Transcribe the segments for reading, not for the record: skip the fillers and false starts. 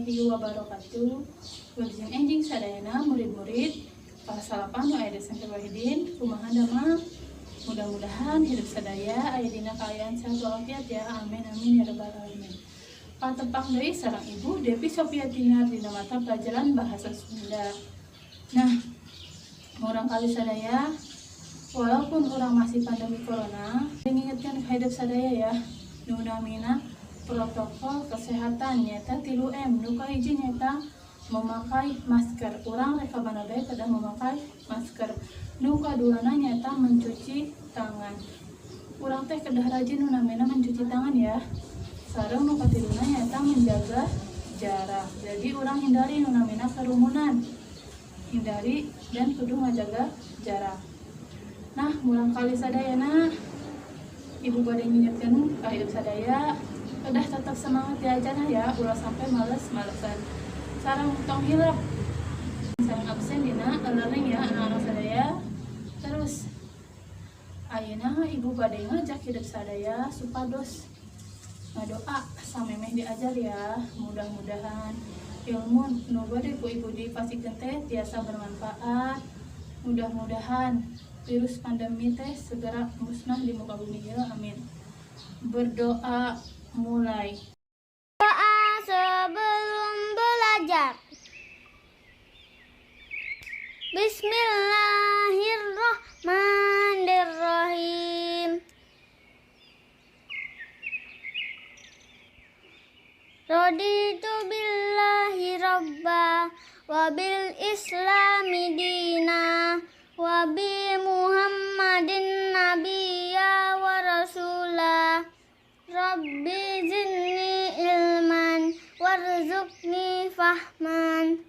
Warahmatullahi wabarakatuh. Wilujeng enjing sadayana murid-murid kelas 8 nu aya di SMP Wahidin. Kumaha damang? Mudah-mudahan hidup sadaya aya dina kaayaan sehat walafiat ya. Amin amin ya rabbal alamin. Patepang deui sareng Ibu Devi Sofia Dinar dina mata pelajaran Bahasa Sunda. Nah, murangkalih sadaya, walaupun urang masih pandemi corona, mengingatkan ke hidup sadaya ya, nu namina protokol kesehatan nyaeta 3M. Nu kahiji nyaeta memakai masker. Urang rek ka mana bae kedah memakai masker. Nu kaduana nyaeta mencuci tangan. Urang teh kedah rajin nu namina mencuci tangan ya. Sareng nu katiluna nyaeta menjaga jarak. Jadi urang hindari nu namina kerumunan, hindari dan kudu ngajaga jarak. Nah, murangkalih sadayana, Ibu bade ngingetkeun ka hidup sadaya kedah tetap semangat diajarna ya, ulah sampai males-malesan, sareng tong hilap sareng absen dina learning ya, anak-anak sadaya. Terus ayeuna Ibu bade ngajak hidup sadaya supados ngadoa samemeh diajar ya. Mudah-mudahan ilmu nu bade ku Ibu dipasihkeun teh tiasa bermanfaat. Mudah-mudahan virus pandemi teh segera musnah di muka bumi ieu, amin. Berdoa mulai. Doa sebelum belajar. Bismillahirrahmanirrahim. Raditu billahi rabba wa bil islami dina wa bi Muhammadin nabiyya wa rasula. Rabbi zidni ilman warzuqni fahman.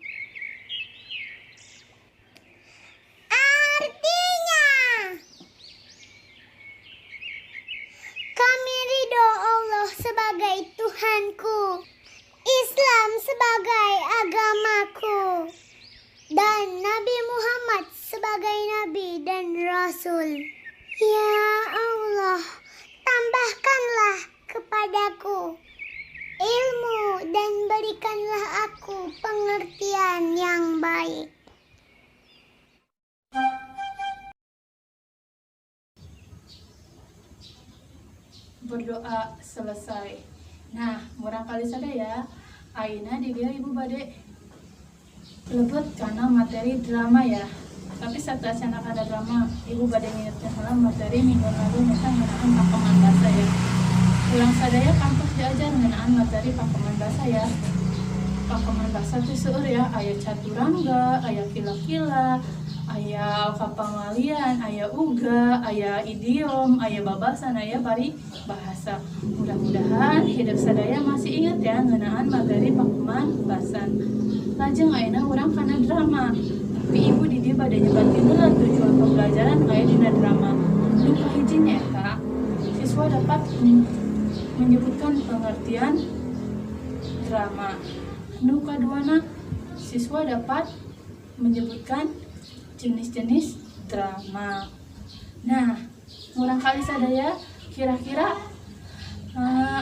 Artinya, kami ridho Allah sebagai Tuhanku, Islam sebagai agamaku, dan Nabi Muhammad sebagai Nabi dan Rasul. Ya Allah, tambahkanlah kepadaku ilmu dan berikanlah aku pengertian yang baik. Berdoa selesai. Nah, murangkalih sadaya, ayeuna di dieu Ibu bade lebet kana materi drama ya. Tapi sateuacanna kana drama, Ibu bade ngingetkeun heula materi minggu lalu nyaeta ngeunaan pakeman basa ya. Urang sadaya kantos diajar ngeunaan materi pakeman basa ya. Pakeman basa teh seueur ya, aya caturangga, aya kila-kila, aya kapamalian, aya uga, aya idiom, aya babasan, aya paribahasa. Mudah-mudahan hidup sadaya masih ingat ya ngeunaan materi pakeman basan. Lajeng ayeuna urang kana drama. Tapi Ibu di dieu bade nyebatkeun heula tujuan pembelajaran aya dina drama. Nu kahiji nyaeta siswa dapat menyebutkan pengertian drama. Nu kaduana, siswa dapat menyebutkan jenis-jenis drama. Nah, murangkalih sadaya, kira-kira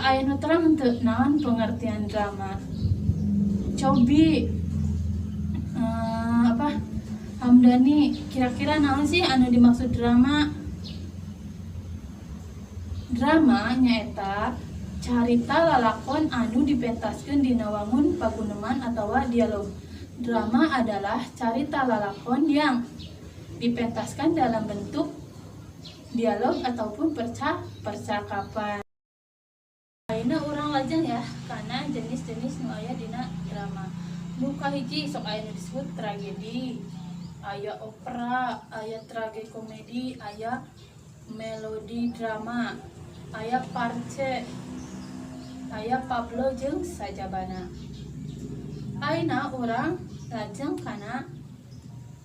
aya nu terang henteu naon pengertian drama? Cobi apa? Hamdani, kira-kira naon sih anu dimaksud drama? Drama nyaeta carita lalakon anu dipentaskeun dina wangun paguneman atawa dialog. Drama adalah carita lalakon yang dipentaskan dalam bentuk dialog ataupun percakapan. Ayeuna urang lajeng ya kana jenis-jenis nu aya dina drama. Nu kahiji sok aya nu disebut tragedi, aya opera, aya tragikomedi, aya melodi drama, aya farce, aya tablo jeung sajabana. Ayeuna urang lajeng kana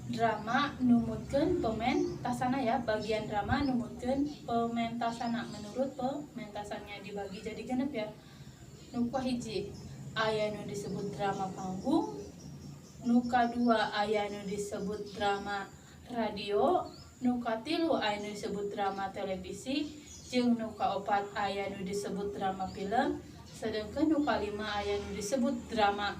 drama numutkeun pementasanna ya, bagian drama numutkeun pementasanna, menurut pementasannya dibagi jadi 6 ya. Nu kahiji aya nu disebut drama panggung, nu kadua aya nu disebut drama radio, nu katilu aya nu disebut drama televisi, jeung nu kaopat aya nu disebut drama film, sedangkan nu kalima aya nu disebut drama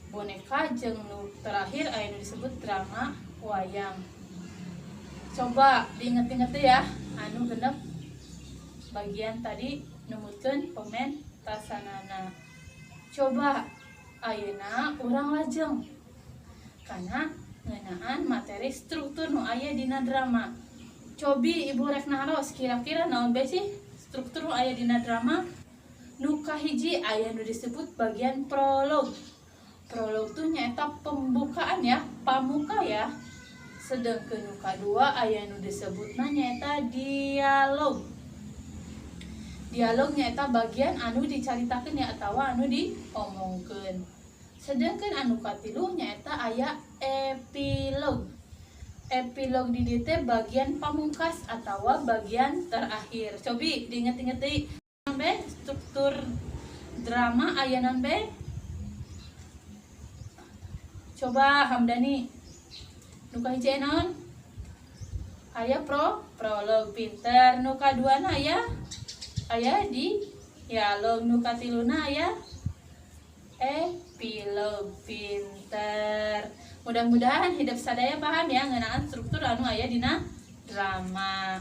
Boneka, jeung nu terakhir aya nu disebut drama wayang. Coba diinget-inget ya, anu genep bagian tadi numutkeun pementasanana. Coba ayeuna urang lajeng kana ngeunaan materi struktur nu aya dina drama. Cobi Ibu rek naros, kira-kira naon bae sih struktur nu aya dina drama? Nu kahiji aya nu disebut bagian prolog. Prolog tuh nyaeta pembukaan ya, pamuka ya. Sedangkan nu kadua aya nu disebutna nyaeta dialog. Dialog nyaeta bagian anu dicaritakeun ya, atawa anu diomongkeun. Sedangkan anu katilu nyaeta aya epilog. Epilog di dieu teh bagian pamungkas atau bagian terakhir. Cobi diinget-inget deui. Be struktur drama aya naon be? Coba Hamdani. Nu kahiji naon? Aya prolog, pinter. Nu kaduana aya dialog. Nu katiluna aya epilog, pinter. Mudah-mudahan hidep sadaya paham ya ngeunaan struktur anu aya dina drama.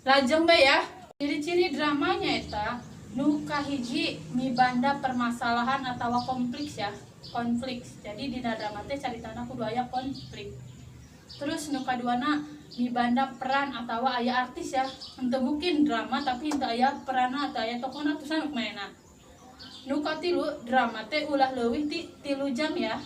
Lajeng be ya. Ciri-ciri dramanya eta nu kahiji mibanda permasalahan atau konflik ya, konflik. Jadi dina drama teh caritana kudu aya konflik. Terus nu kaduana mibanda peran atau aya artis ya. Henteu mungkin drama tapi henteu aya peranna atau aya tokohna, tusan mainna. Nu katilu, drama teh ulah leuwih ti 3 jam ya.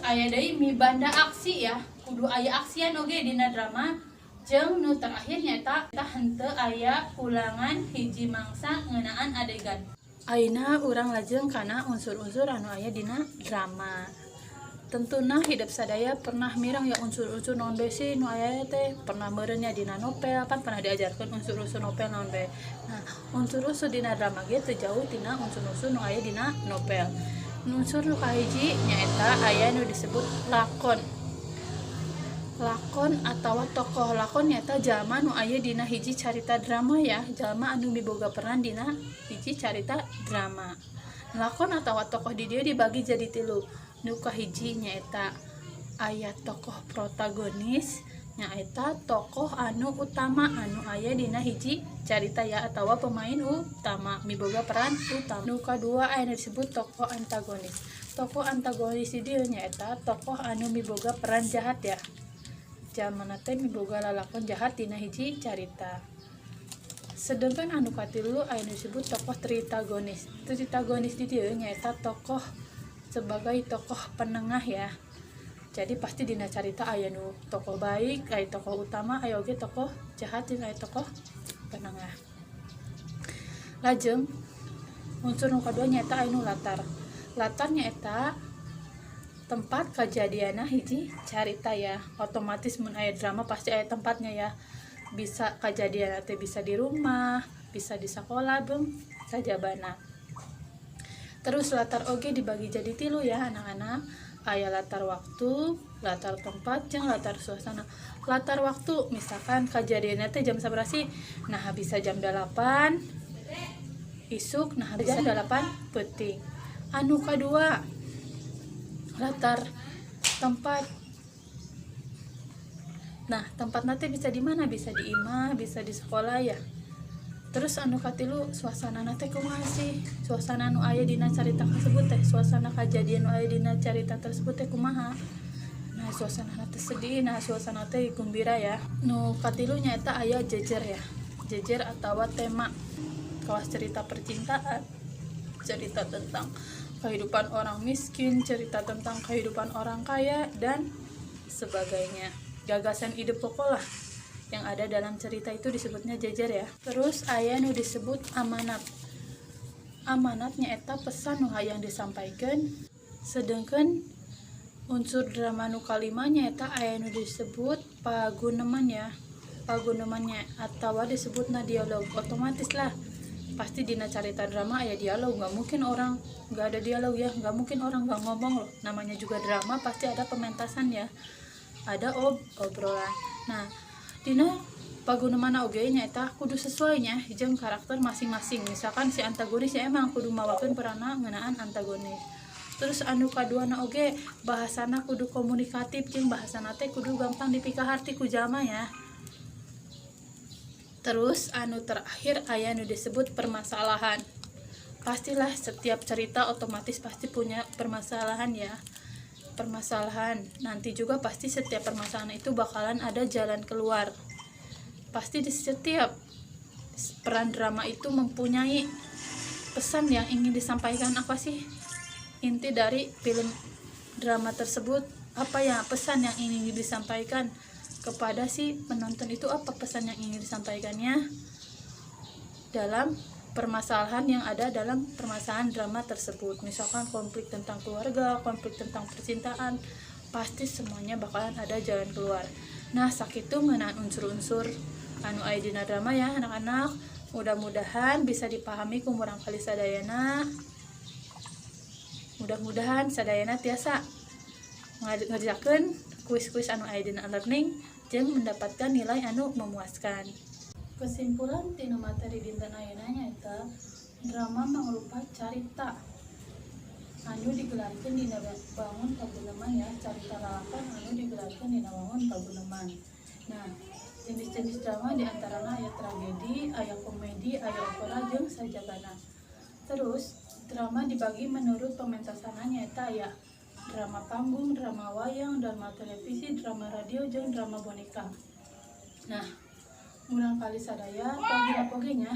Aya deui mibanda aksi ya, kudu aya aksian oge dina drama. Jeung nu terakhir nyaeta eta henteu aya ulangan hiji mangsa ngeunaan adegan. Ayeuna urang lajeng kana unsur-unsur anu aya dina drama. Tentuna hidep sadaya pernah mireng ya unsur-unsur naon bae sih nu aya teh, pernah meureun nya dina novel kan, pernah diajarkeun unsur-unsur novel naon bae. Nah, unsur-unsur dina drama ge teu jauh tina unsur-unsur nu aya dina novel. Unsur nu kahiji nyaeta aya nu disebut lakon. Lakon atau tokoh. Lakon nyaeta jalma nu aya dina hiji carita drama ya, jalma anu miboga peran dina hiji carita drama. Lakon atau tokoh di dieu dibagi jadi tilu. Nu kahiji nyaeta aya tokoh protagonis, nyaeta tokoh anu utama anu aya dina hiji carita ya, atau pemain utama, miboga peran utama. Nu kadua aya nu disebut tokoh antagonis. Tokoh antagonis di dieu nyaeta tokoh anu miboga peran jahat ya, jalmana teh miboga lalakon jahat dina hiji carita. Sedangkan anu katilu aya nu disebut tokoh tritagonis. Tritagonis di dieu nyaeta tokoh sebagai tokoh penengah ya. Jadi pasti dina carita aya nu tokoh baik, aya tokoh utama, aya oge tokoh jahat, jeung aya tokoh penengah. Lajeng unsur nu kadua nyaeta aya nu latar. Latar nyaeta tempat kejadianna hiji carita ya. Otomatis mun aya drama pasti aya tempatnya ya, bisa kejadian teh bisa di rumah, bisa di sekolah, beng sajabana. Terus latar oge dibagi jadi tilu ya, anak-anak. Aya latar waktu, latar tempat, jeung latar suasana. Latar waktu misalkan kejadiannya teh jam sabaraha sih? Nah, bisa jam 8 isuk, nah bisa jam 8 peuting. Anu kadua latar tempat. Nah, tempat nanti bisa di mana? Bisa di imah, bisa di sekolah ya. Terus anu katilu, suasana teh kumaha sih? Suasana anu aya dina carita tersebut teh, suasana kejadian anu aya dina carita tersebut teh kumaha? Nah, suasana teh sedih, nah suasana teh gembira ya. Nu katilu nyaeta aya jejer ya, jejer atau tema, kawas cerita percintaan, cerita tentang kehidupan orang miskin, cerita tentang kehidupan orang kaya, dan sebagainya. Gagasan ide pokok lah yang ada dalam cerita itu disebutnya jejer ya. Terus aya nu disebut amanat. Amanat nyaeta pesan nu hayang disampaikan. Sedangkan unsur drama nu kalima nyaeta aya nu disebut paguneman ya. Pagunemannya atau disebutna dialog. Otomatis lah pasti dina carita drama aya dialog, nggak mungkin orang nggak ada dialog ya, nggak mungkin orang nggak ngomong loh. Namanya juga drama, pasti ada pementasan ya, ada obrolan. Nah, dina paguneman oge nyaeta kudu sesuainya jeung karakter masing-masing. Misalkan si antagonis ya emang kudu mawakeun peranna ngeunaan antagonis. Terus anu kaduana oge bahasana kudu komunikatif jeung bahasana teh kudu gampang dipikaharti ku jalma ya. Terus anu terakhir aya nu disebut permasalahan. Pastilah setiap cerita otomatis pasti punya permasalahan ya, permasalahan. Nanti juga pasti setiap permasalahan itu bakalan ada jalan keluar. Pasti di setiap peran drama itu mempunyai pesan yang ingin disampaikan. Apa sih inti dari film drama tersebut? Apa ya pesan yang ingin disampaikan kepada si penonton itu? Apa pesan yang ingin disampaikannya dalam permasalahan yang ada dalam permasalahan drama tersebut? Misalkan konflik tentang keluarga, konflik tentang percintaan, pasti semuanya bakalan ada jalan keluar. Nah, sakitu ngeunaan unsur-unsur anu aya dina drama ya, anak-anak. Mudah-mudahan bisa dipahami ku murangkalih sadayana. Mudah-mudahan sadayana tiasa ngerjakeun kuis-kuis anu aya dina learning jeung mendapatkan nilai anu memuaskan. Kesimpulan tina materi dinten ayeuna nyaeta drama mangrupa carita anu digelarkeun dina wangun paguneman ya, carita lalakon anu digelarkeun dina wangun paguneman. Nah, jenis-jenis drama diantarana aya tragedi, aya komedi, aya opera, jeung sajabana. Terus drama dibagi menurut pementasanna, nyaeta aya drama panggung, drama wayang, drama televisi, drama radio, jeung drama boneka. Nah, murangkalih sadaya, tong hilap oge nya,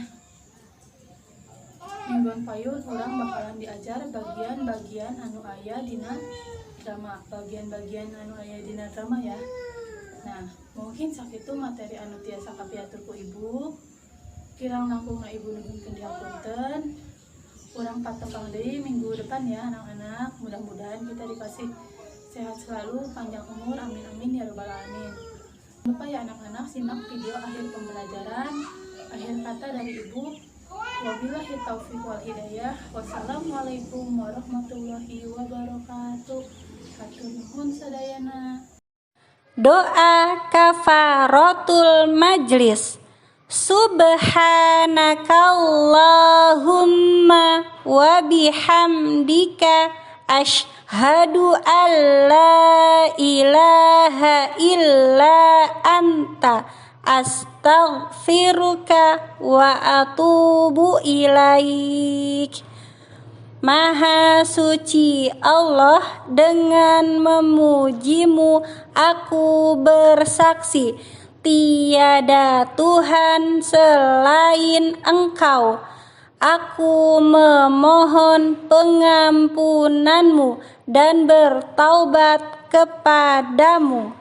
mingguan payun urang bakalan diajar bagian-bagian anu aya dina drama, bagian-bagian anu aya dina drama ya. Nah, mungkin sakitu materi anu tiasa kapiatur ku ibu. Kirang langkungna ibu nuhunkeun dihapunten. Urang patepang deui minggu depan ya, anak-anak. Mudah-mudahan kita dikasih sehat selalu, panjang umur, amin amin ya robbal alamin. Jangan lupa ya, anak-anak, simak video akhir pembelajaran. Akhir kata dari ibu, wabillahi taufiq wal hidayah. Wassalamualaikum warahmatullahi wabarakatuh. Hatur nuhun sadayana. Doa kafaratul majlis. Subhanakallahumma wa bihamdika, asyhadu an la ilaha illa anta, astaghfiruka wa atubu ilaik. Maha suci Allah, dengan memujimu aku bersaksi tiada Tuhan selain Engkau. Aku memohon pengampunanmu dan bertaubat kepadamu.